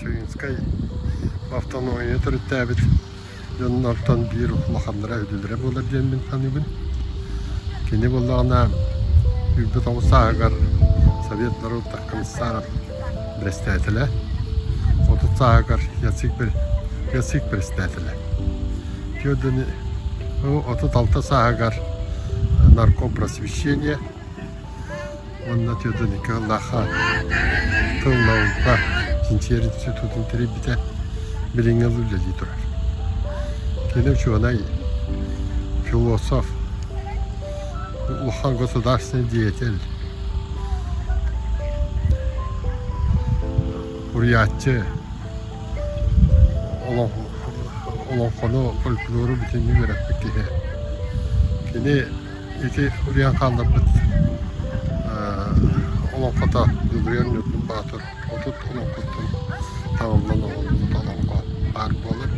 Алексеевич Ойуунскай автономия төрүттээбит дьоннортон биир улаханнара үдүлэрэ буолар диэн мин саныыбын. Кини буоллаҕына 29 сааһыгар Совет народных комиссаров председателэ, 30 сааһыгар ЯЦИК, ЯЦИК председателэ. Федор 36 сааһыгар нарком просвещения уонна Федор Николаха тыл наука чинчийэр институтун тэрийбитэ билиҥҥи үлэлии турар. Кини учуонай, философ, улахан государственный деятель, уруйааччы, олоҥхону, фольклору бүтүннүү үөрэппит киһи. Кини ити уруйан хаалларбыт олоҥхото Дьулуруйар Ньургун Баатыр 30 олоҥхоттон таҥыллан оҥоһуллубут олоҥхо баар буолар.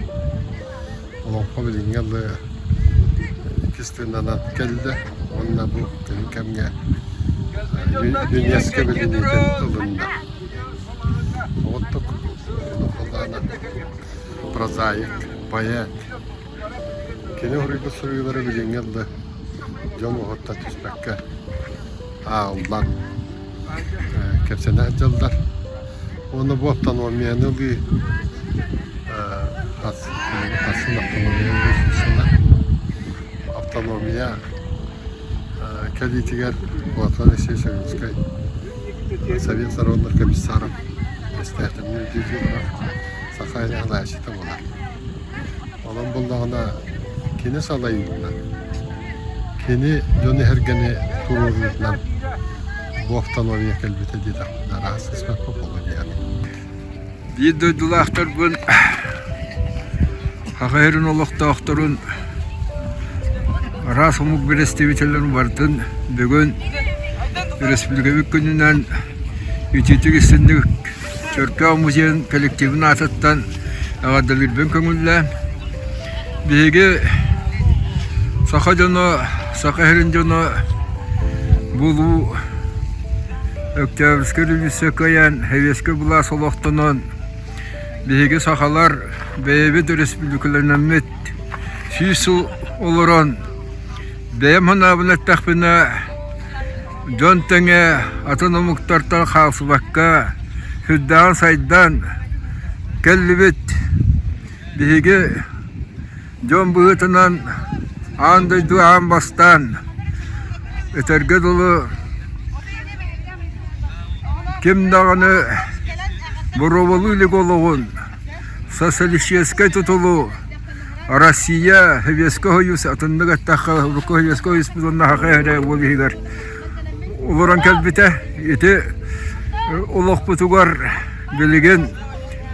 Олоҥхо билиҥҥи ылы иккис тыыннанан кэллэ уонна бу кэлин кэмҥэ ЮНЕСКО билиниитин ылынна. Оттук прозаик, поэт. Кини уруйбут суруйуулара билиҥҥи ылы дьон уһуттан түспэккэ ааллан кэпсэнэ сылдьаллар. Уонна бу автономияны ылыы атын автономия ылыы автономия кэлиитигэр Платон Алексеевич Ойуунскай Совет народных комиссаров председателин үрдүгэр Саха Николаевича буолар. Онон буоллаҕына кини салайыытынан, кини дьон эһэргэни туруоруутунан бу автономия кэлбитэ диэтэхпинэ араас сыспаппа буолуо диэҕим. Биир дойдулаахтарбын Саха сирин олохтоохторун араас омук бэрэстэбиитэллэрин барытын бүгүн Өрөспүүбүлүкэбит күнүнэн итиитик истинник Чөркөөх музейын коллективын аатыттан эҕэрдэлиирбин көҥүллээн, биһиги саха дьоно, саха сирин дьоно булуу Өктөөбүскэ революция кыайан, сэбиэскэй былаас олохтонон, биһиги сахалар бэйэбит өрөспүүбүлүкэлэнэммит 100 сыл олорон, бэйэм санаабын эттэхпинэ, Дьон тэҥэ атын омуктартан хаалсыбакка сүрдээҕин сайдан кэллибит. Биһиги дьон быһыытынан аан дойду аан бастаан этэргэ дылы ким даҕаны боруобалыы илик олоҕун социалистическай тутулу Россия, Советскай Союз атыннык эттэххэ урукку Советскай Союзпут уонна Саха эрэ уол иһигэр олорон кэлбитэ. Ити олохпутугар билигин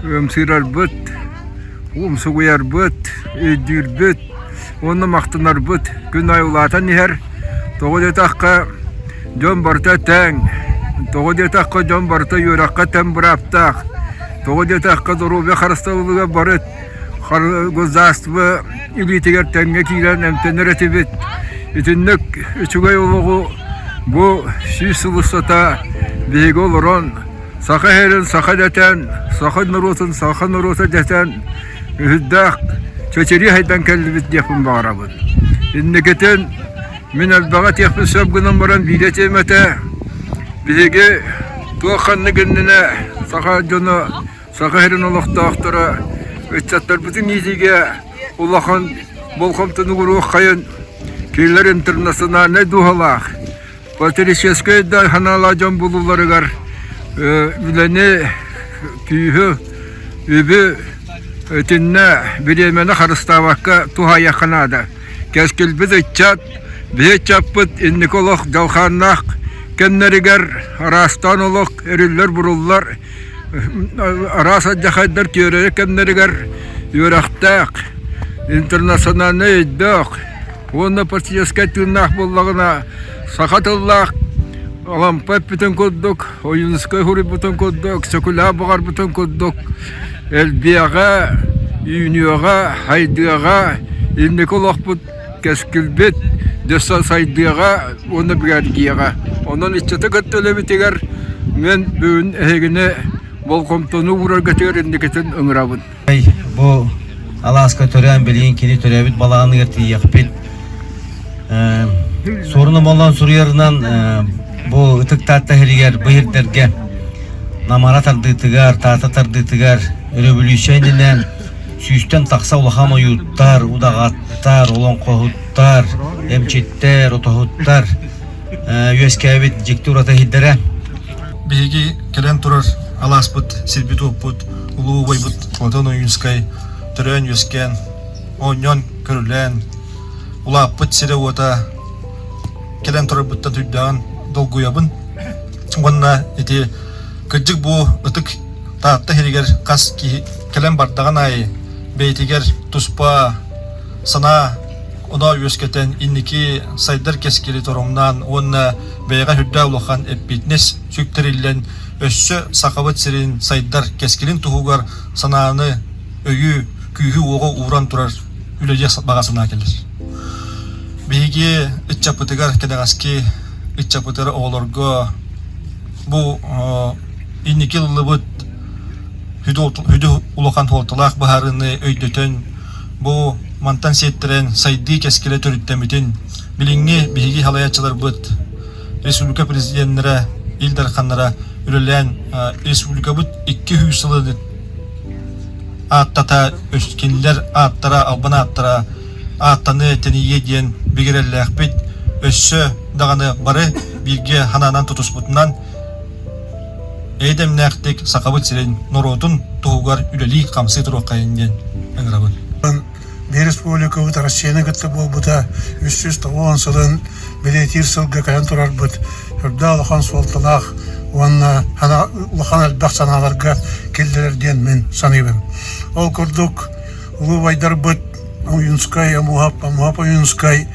ымсыырарбыт, умсугуйарбыт, өйдүүрбүт уонна махтанарбыт күн аайы улаатан иһэр. Тоҕо диэтэххэ, дьон барыта тэҥ, тоҕо диэтэххэ, дьон барыта үөрэххэ тэҥ бырааптаах, тоҕо диэтэххэ, доруобуйа харыстабылыгар бары государство илиитигэр тэҥҥэ киирэн эмтэнэр этибит. Итинник үчүгэй олоҕу бу 100 сыл устата биһиги олорон саха сирин саха дэтэн, саха норуотун саха норуота дэтэн үһүрдээх чэчирии хайдан кэллибит диэхпин баҕарабын. Инникитин мин элбэҕи этиэхпин сөп гынан баран биирэ этиэм этэ. Биһиги туох ханнык иннинэ саха дьоно Саха сирин олохтоохторо ыччаттарбытын иитиигэ улахан болҕомтону угуруоххайын, кинилэр интернациональнай дууһалаах, патриотическай да санаалаах дьон булулларыгар үлэни, күүһү, үбү итиннэ бириэмэни харыстаабакка туһаайыахха наада. Кэскилбит ыччат, биһи ыччаппыт инники олох дьалхааннаах кэмнэригэр араастаан олох эриллэр-буруллар араас алдьархайдар түөрэрэ кэмнэригэр үөрэхтээх, интернациональнай өйдөөх уонна политическай тыыннаах буоллаҕына саха тыллаах Алампа эппитин курдук, Ойуунускай суруйбутун курдук, Өксөкүлээх баҕарбытын курдук элбиэҕэ, үүнүөҕэ, сайдыаҕа, инники олохпут кэскилбит дьэ сайдыаҕа уонна бигэргиэҕэ. Онон иччитэ кытта үлэбитигэр мин бүгүн эһигини болҕомтону уураргытыгар инникитин ыҥырабын. Бу алааска төрөөн билигин кини төрөөбүт балаҕаныгар тиийиэхпит. Суорун Омоллоон суруйарынан бу Ытык Таатта иһиригэр бу иһирдэргэ Намара тардыытыгар, Таата тардыытыгар өрөбүлүүссүйэ иннинэ сүүстэн тахса улахан ойууттар, удаҕаттар, олоҥхоһуттар, эмчиттэр, отоһуттар үөскээбит дьикти ураты иһирдэрэ. Биһиги кэлэн турар алааспыт, сирбит-уоппут, улуу убайбыт Платон Ойуунскай төрөөн-үөскээн, оонньоон-көрүлээн, улааппыт сирэ-уота кэлэн турарбыттан түрдээҕин долгуйабын. Уонна ити кырдьык бу ытык Таатта сиригэр хас киһи кэлэн бардаҕын аайы бэйэтигэр туспа санаа оноо үөскэтэн инники сайдар кэскили торумнаан уонна бэйэҕэ сүрдээх улахан эппиэтинэс сүктэриллэн өссө Сахабыт сирин сайдар кэскилин туһугар санааны, өйү, күүһү-уоҕу ууран турар үлэлиэх баҕа санаа кэлэр. Биһиги ыччаппытыгар кэнэҕэски ыччаппытыгар оҕолорго бу инники ыллыбыт сүдү улахан суолталаах быһаарыыны өйдөтөн бу мантан сиэттэрэн сайдыы кэскилэ төрүттэммитин билиҥҥи биһиги салайааччыларбыт республика президеннэрэ Ил Дарханнара үлэлээн республикабыт 200 сылын ааттата кинилэр ааттара албан ааттара ааттаны тэнийиэ диэн бигэрэллээхпит өссө даҕаны бары бииргэ ханаанан тутуспутунан эйдэмнээхтик Сахабыт сирин норуотун туһугар үлэлии-хамсыы туруоххайын диэн ыҥырабын. Биир республикабыт Россияны кытта буолбута 390 сылын бэлиэтиир сылга кэлэн турарбыт үрдээх улахан суолталаах уонна улахан элбэх санааларга киллэрэр диэн мин саныыбын. Ол курдук улуу убайдарбыт Ойуунскай, Омуһап, Омуһап Ойуунскай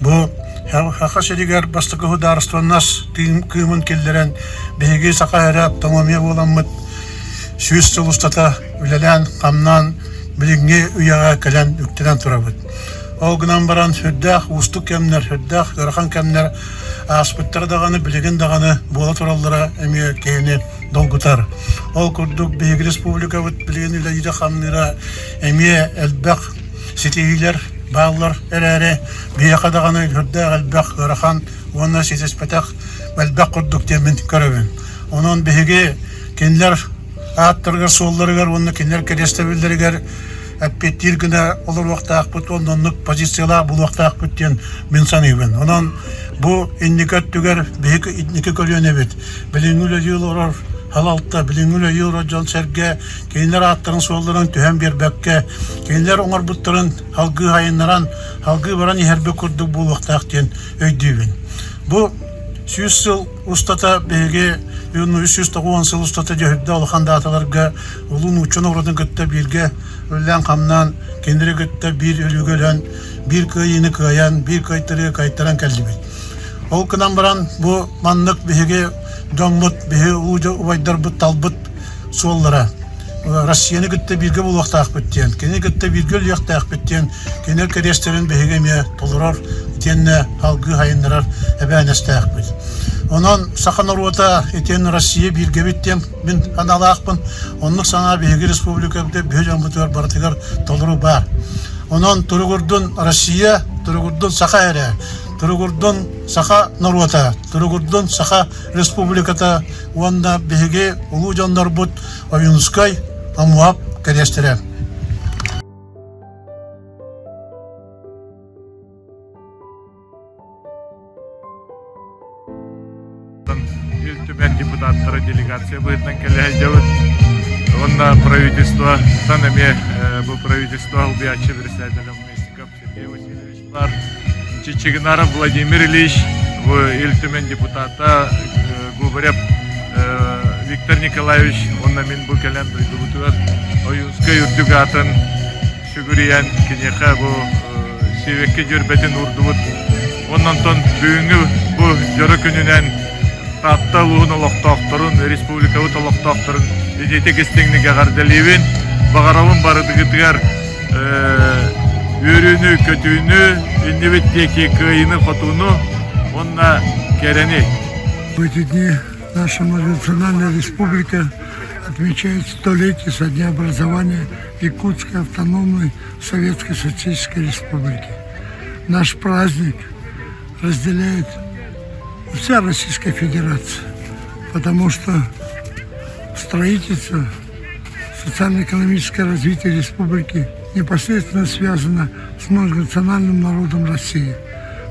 бу Саха сиригэр бастакы судаарыстыбаннас кыымын киллэрэн биһиги саха эрэ автономия буоламмыт 100 сыл устата үлэлээн-хамнаан билиҥҥи үйэҕэ кэлэн үктэнэн турабыт. Ол гынан баран сүрдээх уустук кэмнэр, сүрдээх ыарахан кэмнэр ааспыттара даҕаны, билигин даҕаны буола тураллара эмиэ киһини долгутар. Ол курдук биһиги республикабыт билигин үлэлиирэ-хамныыра эмиэ элбэх ситиһиилэр бааллар эрээри, биһиэхэ даҕаны сүрдээх элбэх ыарахан уонна ситиспэтэх элбэх курдук диэн мин көрөбүн. Онон биһиги кинилэр ааттарыгар-суолларыгар уонна кинилэр кэриэстэбиллэригэр эппиэттиир гына олоруохтаахпыт уонна оннук позициялаах булуохтаахпыт диэн мин саныыбын. Онон бу инники өттүгэр биһиги инники көлүөнэбит билиҥҥи үлэлии олорор салалта, билиҥҥи үлэлии олорор дьон-сэргэ кинилэр ааттарын-суолларын түһэн биэрбэккэ, кинилэр оҥорбуттарын салгыы сайыннаран, салгыы баран иһэрбит курдук буолуохтаах диэн өйдүүбүн. Бу 100 сыл устата биһиги 390 сыл устата дьөһүрдэ улахан дааталарга улуу нуучча норуотун кытта бииргэ үлэлээн-хамнаан, кинилэри кытта биир өлүүгэ өлөн, биир кыайыыны кыайан, биир кыайтарыыга кыайтаран кэллибит. Ол гынан баран бу маннык биһиги дьоммут, биһиги улуу убайдарбыт талбыт суоллара Россияны кытта бииргэ буолуохтаахпыт диэн, кинини кытта бииргэ үлэлиэхтээхпит диэн кинилэр кэриэстэрин биһиги эмиэ толорор итиэннэ салгыы сайыннарар эбээһинэстээхпит. Онон саха норуота итиэннэ Россия бииргэбит диэн мин аналаахпын. Оннук санаа биһиги республикабыт биһи дьоммутугар барытыгар толору баар. Онон туругурдун Россия, туругурдун саха эрэ, туругурдун саха норуота, туругурдун саха республиката уонна биһиги улуу дьоннорбут Ойуунускай, Омуһап кэриэстэрэ. Ил Түмэн депутаттара делегация быһыытынан кэлэ сылдьабыт. Уонна правительствоттан эмиэ бу правительство убийаччы председателя Местников Сергей Васильевич бар. Чичигинаров Владимир Ильич, бу Ил Түмэн депутата Губарев Виктор Николаевич уонна мин бу кэлэн дойдубутугар Ойуунскай үрдүк аатын сүгүрүйэн киниэхэ бу сибэкки дьөрбөтүн уурдубут. Онон бүгүҥҥү бу дьоро күнүнэн Таатта улууһун олохтоохторун, республикабыт олохтоохторун итиитик истиҥник эҕэрдэлиибин. Баҕарабын барытыгытыгар үөрүүнү, көтүүнү, иннибит диэки кыайыыны-хотууну уонна кэрэни. В эти дни наша многонациональная республика. отмечает столетие со дня образования Якутской автономной Советской Социалистической Республики. Наш праздник разделяет вся Российская Федерация, потому что строительство, социально-экономическое развитие республики непосредственно связано с многонациональным народом России.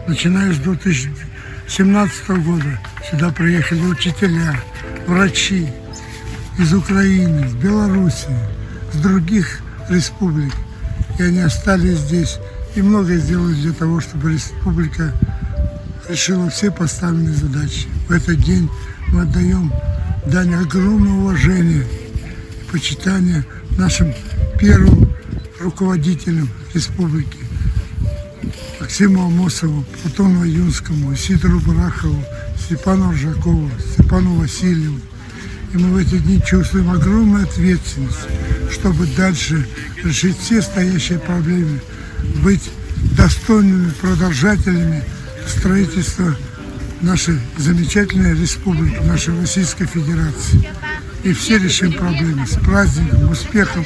Начиная с 2017 года сюда приехали учителя, врачи из Украины, с Белоруссии, с других республик. И они остались здесь и многое сделали для того, чтобы республика решила все поставленные задачи. В этот день мы отдаем дань огромного уважения и почитания нашим первым руководителям республики Максиму Амосову, Платону Ойунскому, Сидору Барахову, Степану Аржакову, Степану Васильеву. И мы в эти дни чувствуем огромную ответственность, чтобы дальше решить все стоящие проблемы, быть достойными продолжателями строительства нашей замечательной республики, нашей Российской Федерации. И все решим проблемы с праздником, успехом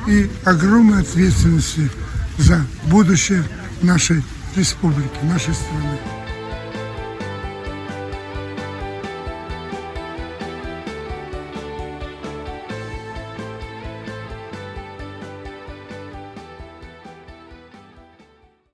и огромной ответственности за будущее нашей республики, нашей страны.